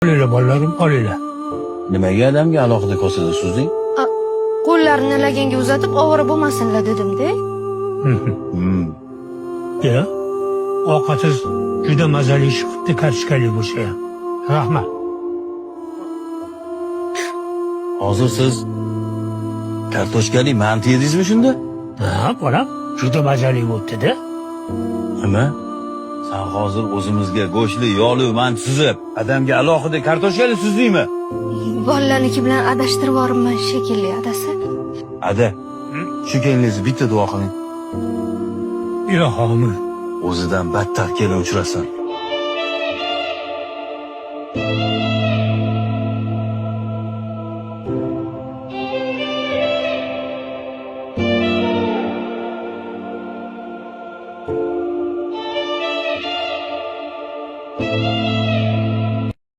Olinglar, bolalarim, olinglar. Nimaga adamga alohida kosada suzding? Qo'llarini laganga uzatib ovora bo'lmasinlar dedim-da. Ya, ovqatingiz juda mazali chiqibdi, kartoshkali bo'lsa ham. Rahmat. Hozir siz kartoshkali manti yedingizmi shunda? Ha, bolam, juda mazali bo'libdi-da. Nima? San hozir o'zimizga go'shtli, yog'li manti suzib, adamga alohida kartoshkali suzdingmi? Bolalarniki bilan adashtirib yuboribman shekilli, adasi. Ada, shu keliningizni bitta duo qiling. Ilohomi. O'zidan battar kelin uchrasin.